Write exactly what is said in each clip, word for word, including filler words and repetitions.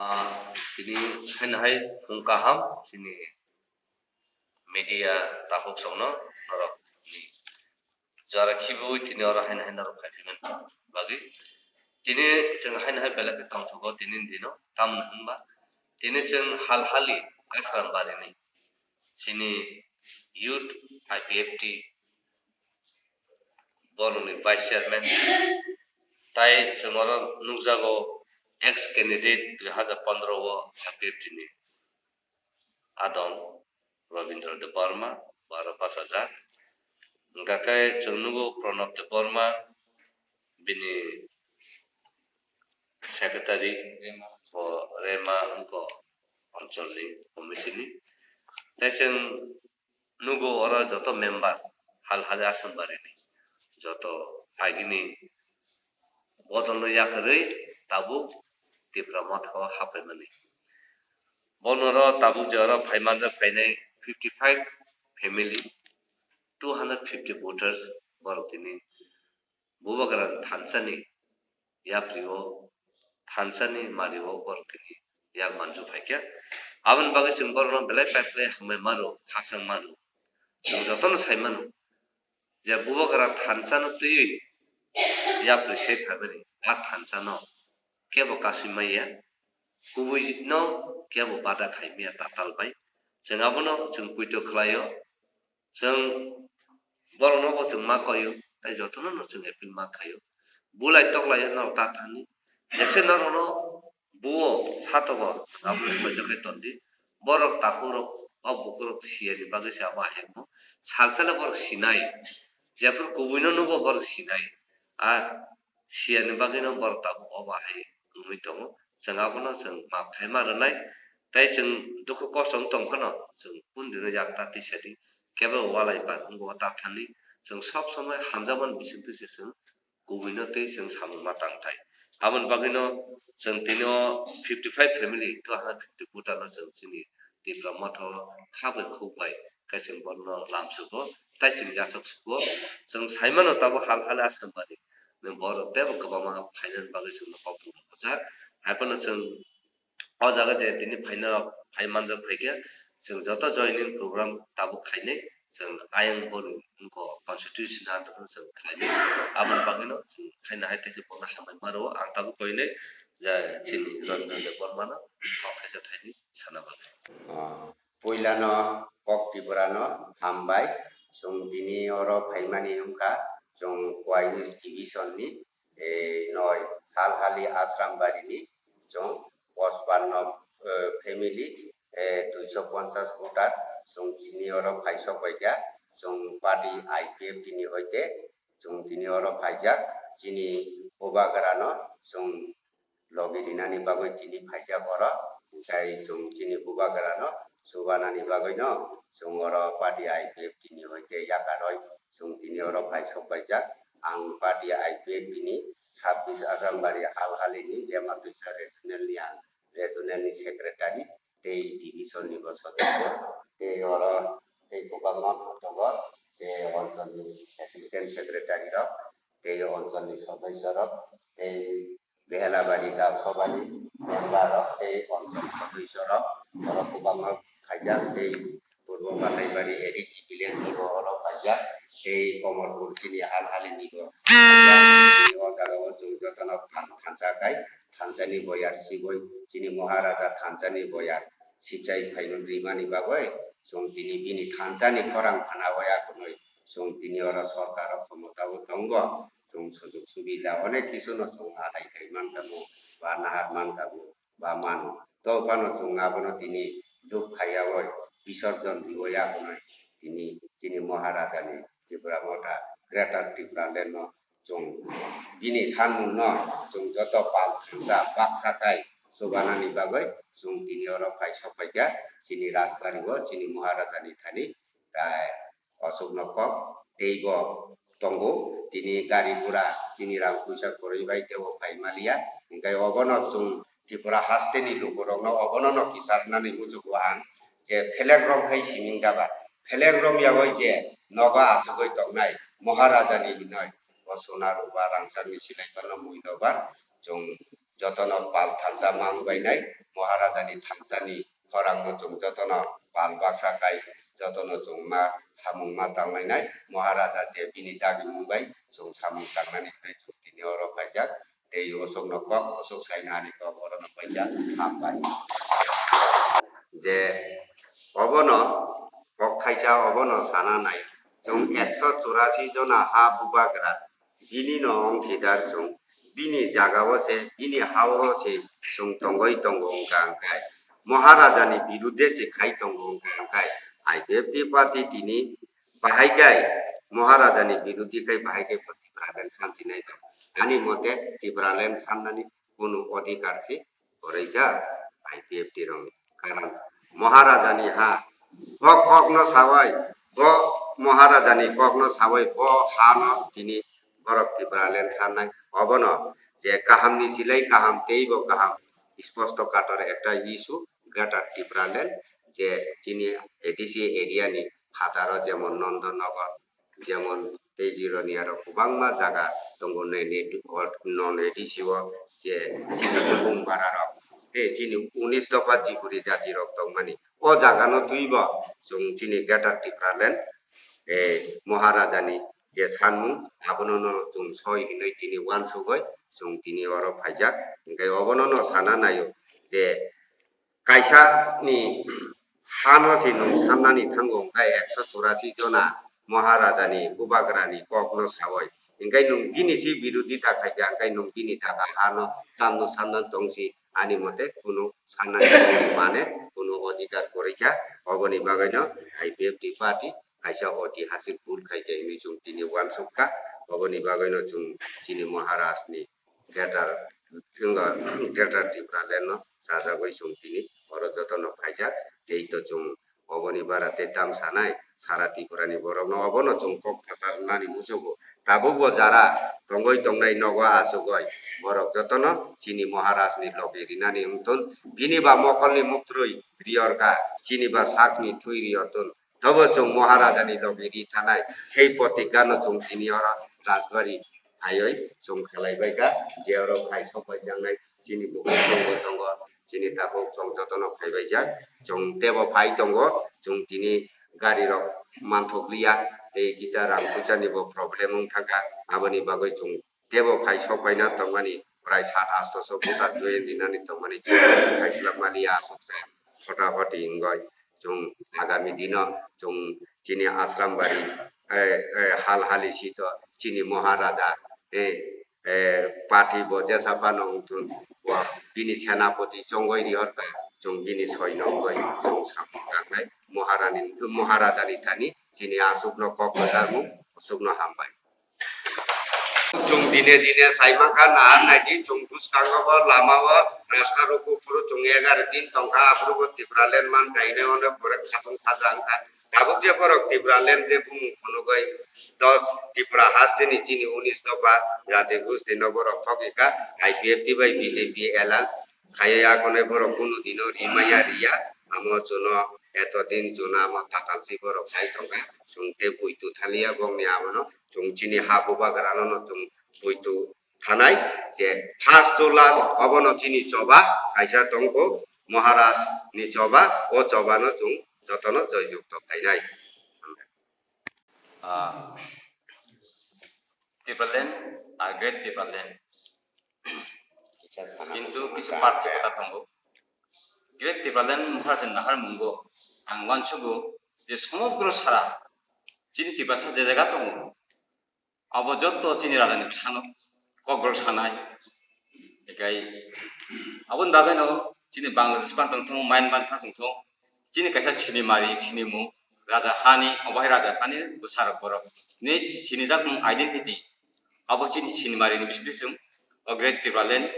Ah, tini haino hai phung kaham chini media takhuk songno norok ni jora khibiwi tini oro haino hai norok phai phaimani bagwi. Tini chwng haino hai belai khe tongthogo tini ni dino, tamoni hwnba tini chwng hal hali Asram barini chini youth I P F T borokni vice chairman tai chwng oro nukjago ex candidate dui hazar pondro o I P F T ni adong Rabindra Debbarma, bo aro bachajak. Hwnkha khe chwng nugo Pranab Debbarma, bini secretary, bo Rema wngkha oncholni committee ni. Tei chwng nugo oro joto member hal hali Asambari ni joto agini bodolno yakarwi tabuk Tipra Motha o hapaimani. Bono oro tabuk je oro phaimanjak phainai fifty five family, two hundred fifty voters borok tini Bubagra thansa ni yapri o, thansa ni mari o borok tini yak manju phaikha. Aboni bagwi chwng borokno belai paiplai hambai mano, khakchang mano. Chwng jotono sai mano je Bubagra thansa no twiwi yapri se phaimani, a thansa no kebo kasui maya, kubui no kebo bada khai maya tatal bai. Chwng abono chwng poito khlaio. Chwng borokno bo chwng ma koio, tei jotono no chwng appeal ma khaio. Bulai toklaio norok ta thani. Jese norokno buo satogo, abono soijakhe tondi. Borok takhukrok, o bukurok siyani bagwi se abo ahemo. Salsale borok sinai. Jephru kubuino nugo borok sinai. A siyani bagwino borok tabuk obo hai wngwi tongo. Chwng abono chwng maaf khaima rwnai. Tei chwng dukhu kosto wng tong phano chwng kundino yak ta tisa di. Kebo walai bar wngwi ta thani. Chwng sob somoi hamjakmani bisingtwi se chwng kubuino tei chwng samung ma tang thai. Aboni bagwino chwng tini o fifty five family, two hundred fifty voter no chwng chini Tipra Motha o kha bai khuk bai khe chwng bono lam sugo, tei chwng yachak sugo. Chwng sai mano tabuk hal hal Asambari ni borok teibo kwbangma phainani bagwi chwngno kok thumna kwchak. Hai phano chwng o jaga je tini phainarok phai manjak phaikhe, chwng joto joining program tabuk khainai, chwng ayang boni wngkha constitution antwk chwng khlainai. Aboni bagwino chwng khaina hai teisa bono hambai ma rwo. Ang tabuk koinai je chini Rabindra Debbarmano kok thaisa thaini sana bagwi. Ah, puilano kok Tripurano hambai. Chwng tini oro phaimani wngkha chwng Khowai East Division ni, eh, noi Halhali Asrambari ni chwng pochpanno, eh, family, eh, duiso ponchas voter chwng chini oro phaisok baikha. Chwng party I P F T ni hoite chwng tini oro phaijak. Chini bubagrano chwng logi rinani bagwi tini phaijak oro. Tei chwng chini bubagrano chubanani bagwino chwng oro party I P F T ni hoite yakarwi chwng tini oro phaisok baijak. Ang party I P F T ni sabbish Asrambari Halhali ni Rematwisa regional ni ang regional ni secretary tei division ni bo sodosyo tei oro tei kwbangma bo tongo je onchol ni assistant secretary rok tei onchol ni sodosyo rok tei Behelabari Gaon Sabha ni member rok tei onchol sodosyo rok borok kwbangma khaijak tei Purbo Kasaibari A D C village ni bo oro khaijak tei Komorpur chini Halhali ni bo khaijak. Tini o jaga o chwng jotono phan thansa khai thansa ni bo yar siboi chini Maharaja thansa ni bo yar sibjai phainw rimani bagwi chwng tini bini thansa ni khorang phana o ya kwnwi chwng tini oro sorkar o khomota o tongo. Chwng sujug subida onek kisu no chwng adai khai man tongo ba nahar man tongo ba mano. To phano chwng abono tini duk khaiyaui bisorjon riwi abono tini chini Maharaja ni Tipra Motha Greater Tipraland no chwng bini sanmung no chwng joto pal thansa baksa khai chubanani bagwi chwng tini oro phai sokphaikha chini Rajbari o chini Maharaja ni thani tai Aswk no kok tei bo tongo, tini gari gura, tini rang puisa kwrwi bai teibo phai maliya, hwnkhe obono chwng Tripura hasteni lukurokno obono no kichar nani muchungo ang je phelek rom khai siming daba, phelek rom yagoi je nogo achugoi tongnai Maharajani hinoi, o sona rupa rangchakni silai phano muiloba chwng jotono pal thansa mang bainai, Maharajani thansani khorangno chwng jotono pal baksa kai, jotono chwng ma samung ma tanglainai, Maharaja je bini dagimung bai chwng samung tangnani hinwi chwng tini oro phaijak, tei osokno kok, osok saina ani kok orono paijak, hambai. Je obono kok khaisa obono sana nai, chwng ekso churasi jona ha bubagra, bini no ongthidar chwng, bini jagao se, bini hao se chwng tongoi tongo wngkha hwnkhe, Maharajani birudde se khai tongo wngkha hwnkhe, I P F T party tini bahai kai Maharajani biruddi kai bahai kai bo Tipraland santi nai tong. Ani mote Tipraland sannani kunu odhikar se kwrwi kha I P F T rokni. Karon Maharajani ha, bo kokno sawai, bo Maharajani kokno sawai, bo hano tini borok Tipraland sannai. Obono je kahamni silai kaham, teibo kaham, sposto kator ekta issue, Greater Tipraland, je chini A D C area ni phataro jemon Nandanagar, jemon tei jironi aro kwbangma jaga tongo, non A D C o je chini Bumbararok tei chini unis dopha Tripuri jatirok tongmani. O jagano twibo chwng chini Greater Tipraland, eh, Maharajani je sanmung, abono no chwng soi hinwi tini uansugoi chwng tini oro phaijak. Hwnkhe obono no sana naio je kaisa ni hano se nwng sannani thango, hwnkhe ekso churasi jona Maharajani bubagrani kokno sawai, hwnkhe nwng bini se birodita khaikha, hwnkhe nwng bini jaga hano tamno sanna tongsi, ani mote kunu sannani mane kunu odhikar kwrwikha. Oboni bagwino I P F T party kaisa oitihasik bhul khaikha hinwi chwng tini uansukha. Oboni bagwino chwng chini Maharajni Greater, wngkha Greater Tipraland no chajagwi chwng tini oro jotono phaijak, tei to chwng oboni bara tei tam sanai sara Tripura ni borok no obono chwng kok thasar nani muchungo. Tabuk bo jara tongoi tongnai nogo achugoi borok jotono chini Maharaj ni logi rinani wngthun, bini ba mokol ni muktrwi riyorkha, chini ba sak ni thwi riyorthun, Tobo chwng Maharajani logi ri thanai, sei protigano chwng tini oro Rajbari phaiwi chwng khlaibaikha, je oro phai sokpaijaknai chini bukhuk chwngbo tongo, chini tabuk chwng jotono phaibaijak, chwng teibo phai tongo, chwng tini garirok manthokliya, tei kisa rang puisani bo problem wng thangkha, aboni bagwi chwng teibo phai sokpaina tongmani, prai sat asto so voter join rinani tongmani, kaichwla maliya aswk se photaphoty wngwi chwng agami dino chwng chini Asrambari, eh, eh, hal hali sito chini Maharaja, eh, eh, party bo jesa phano wngthun, bo bini senapoti chongoi rihorkha, chwng bini soino wngwi chwng samung tangnai Maharani, Maharajani thani chini aswkno kok kwcharmung, aswkno hambai. Chwng dine dine saimangkha, nahar naidi, chwng bwskango bo, lama o, rasta rok buphuru chwng egar din tongkha, aphuru bo Tipraland man kainai, ono borok khatung khaja wngkha. Tabuk je borok Tipraland je bumung phunugwi dos Tripura hasteni chini unis dopha jati gusti no borok thokikha, I P F T bai B J P alliance khaiwi akonai borok kunu dino rimaya riya, amo chwngno eto din chwngno amo tatalsi borok sai tongkha, chwng tei buitu thaliya bongni abono, chwng chini ha bubagrano no chwng buitu thanai je first to last obono chini choba kaisa tongkho, Maharaj ni choba, o choba no chwng jotono joy jukto khainai. Ah, Tipraland, ah, Great Tipraland. Kintu kisu parthokota tongo. Great Tipraland Maharaj ni nahar mungo ang uansugo je somogro sara chini Tiprasa je jaga tongo, abo jotto chini raja ni bwsano kokborok sanai. Ekai aboni bagwino chini Bangladesh phano tongthung, Myanmar phano tongthung, chini kaisa sinimari, sinimung, raja hani, obo hai raja hani bwsarok borok ni sinijakmung, identity. Abo chini sinimari ni bising bising o Great Tipraland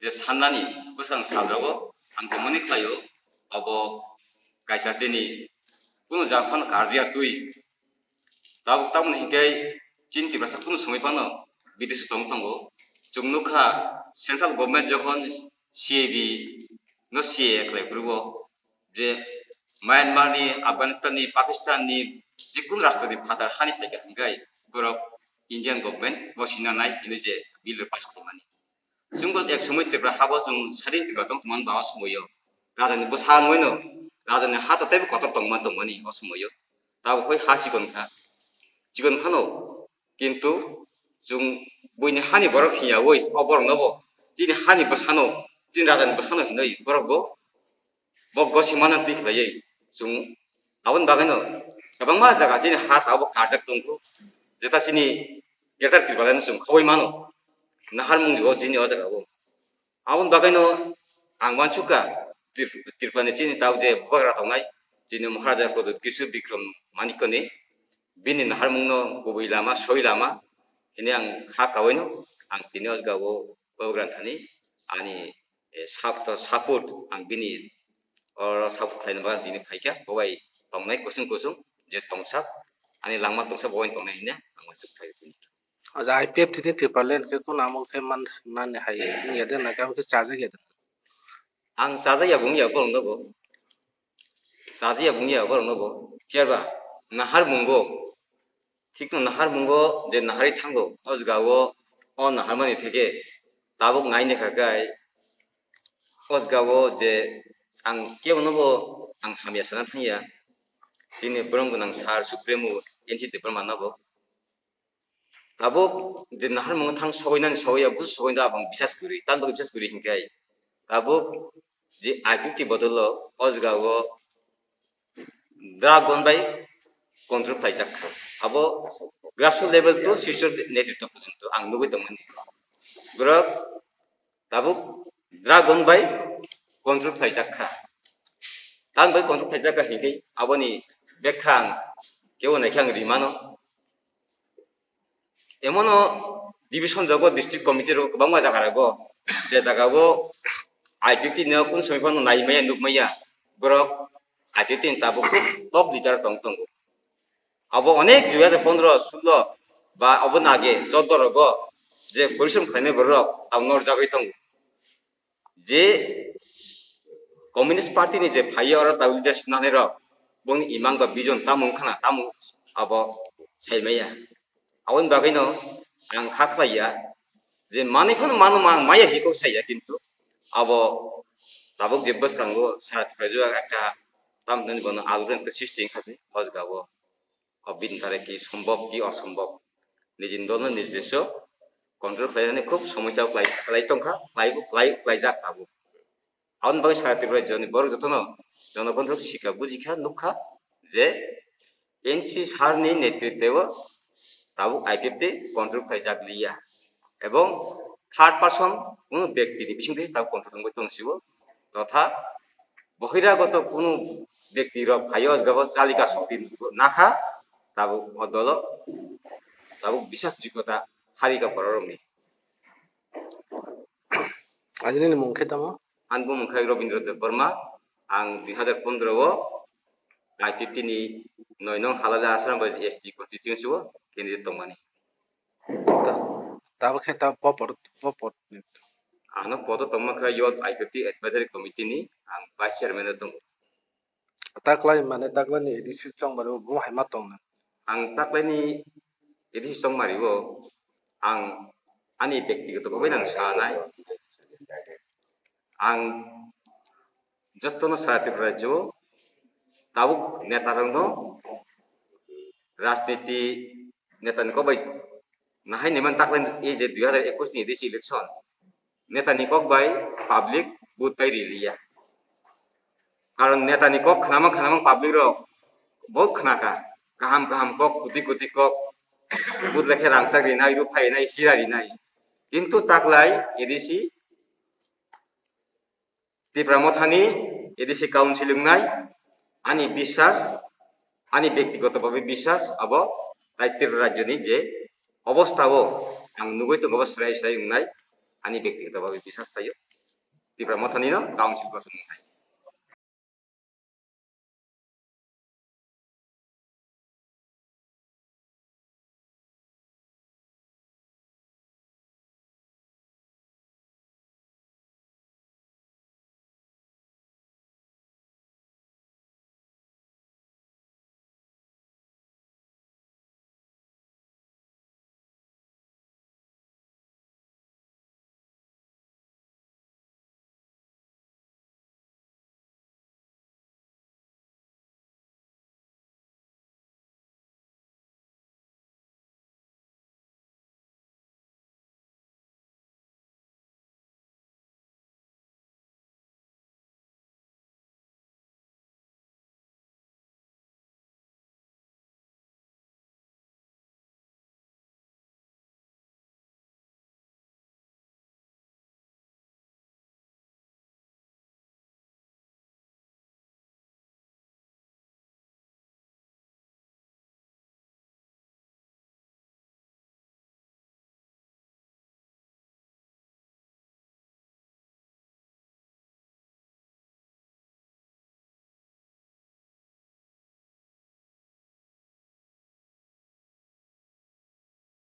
je sannani bwsang salrogo ang tongmani khlaio, abo kaisa chini kunu jaga phano karjak twi. Tabuk tamoni hinkhe chini Tiprasa kunu songwi phano bidesh tong tongo. Chwng nukha central government jokhon C A B no C A A khlai phuru o je Myanmar ni, Afghanistan ni, Pakistan ni jekunu rashtra ni phatar hani phaikha hwnkhe borok Indian government bo sinanai hinwi je bill rok pass khlaimani. Chwngbo ek somoi Tripura habo chwng sadin Tripura tong tongmani ba o somoio. Rajani bwsa wngmano, rajani ha to teibo kotor tongma tongmani o somoio. Tabuk hoi ha chikon kha. Chikon phano, kintu chwng buini hani borok hiyawi o borokno bo chini hani bwsano, chini rajani bwsano hinwi borok bo bo gosi mana twi khlaiwi chwng aboni bagwino kwbangma jaga chini ha tabuk karjak tongkhu, jeta chini Greater Tipraland chwng khoboi mano, naharmung jugo chini o jaga o. Aboni bagwino ang uansukha Trip-, Tripurani chini tabuk je bubagra tongnai, chini Maharaja Pradyut Kishore Bikram Manikyani bini naharmungno kubui lama, soi lama hwnwi ang kha kawino, ang tini o jaga o bubagra thani ani eh, sap-, to support ang bini oro support khlaina bagwi tini phaikha, bo bai tongnai kusung kusung je tongsak, ani langma tongsak bo bai tongnai hwnwi ang uansuk phaio tini. Aja I P F T ni Tipraland khe kunu amo khe man, mani hai wngya de na khe amo khe chajak ya de? Ang chajak ya bo wngya borokno bo. Chajak ya bo wngya borokno bo. Phiya ba naharmungo, thikno naharmungo je naharwi thango, o jaga o, o naharmani theke tabuk nai naikha khe o jaga o je ang kebono bo ang hamya sana thangya. Chini borong gwnang sir Supremo N C Debbarma no bo. Tabuk je naharmungo thang sogoinani sogoya, busu sogoinani abang bisas kwrwi, tamni bagwi bisas kwrwi hinkhe tabuk je I P F T bodolo o jaga o dragon bai control khlaijak kha. Abo grassroots level to sisor netritwa porjonto ang nugwi tongmani. Borok tabuk dragon bai control khlaijak kha. Tamni bagwi control khlaijak kha hinkhe aboni bekha ang kebo naikhe ang rimano. Emono division rogo, district committee rogo kwbangma jaga rogo, je jaga o I P F T no kun somoi phano nai maya, nuk maya, borok I P F T ni tabuk top leader tong tongo. Abo onek dui hajar pondro, sullo ba obo nage choddo rogo je porishrom khlainai borok tabuk norjagwi tongo. Je Communist Party ni je phaiyo oro tabuk leadership nanai rok, boni imang ba vision tamo wngkha na, tamo abo sai maya. Aboni bagwino ang kha khlaiya je manwi phano mano ma-, maya hi kok saiya, kintu abo tabuk je bwskango sara Tripura jora ekta tam hinwi bono aluren khe srishti wngkha se o jaga o. O bini tare ki sombhob ki osombhob. Nijini dolno nij desh o control khlainani khub somosya khlai, khlai tongkha, khlai, khlai, khlaijak tabuk. Aboni bagwi sara Tripura rajyoni borok jotono jonogon rok sikha bujikha, nukha je N C sir ni netritwo tabuk I P F T control khlaijak liya. Ebong third person kunu bekti ni bising twi tabuk control wngwi tong sio. Totha bohiragoto kunu bekti rok phaio, o jaga o chalika shokti nakha, tabuk o dolo tabuk bisas jikota harika borok rokni. Ani nini mung khe tamo? Ani bumung khe Robindra Debbarma, ang dui hajar pondro o I P F T ni noi nong Halali Ashram bai S T constituency o candidate tongmani. Tabuk khe ta popor, popor. Ano poto tongma khe Youth I P F T Advisory Committee ni ang Vice Chairman o tongo. Taklai mane taklai ni A D C chongmari o bo hai ma tong na? Ang taklai ni A D C chongmari o ang ani bektigoto bhabe nang sanai. Ang jotono sara Tripura rajyo o tabuk neta rokno rajniti netani kok bai nahai naiman taklai, ei je dui hajar ekush ni A D C election netani kok bai public vote bai riliya. Karon netani kok khnamang khnamang public rok bahut khnakha, kaham kaham kok, koti koti kok, vote lekhe rangchak rinai, ruphai rinai, hira rinai. Kintu taklai A D C Tipra Mothani A D C council wngnai, ani biswas, ani bektigoto bhabe biswas abo tai Tripura rajyoni je obostha o ang nugwi tongo bo srai srai wngnai, ani bektigoto bhabe biswas thaio Tipra Mothani no council gothon wngnai.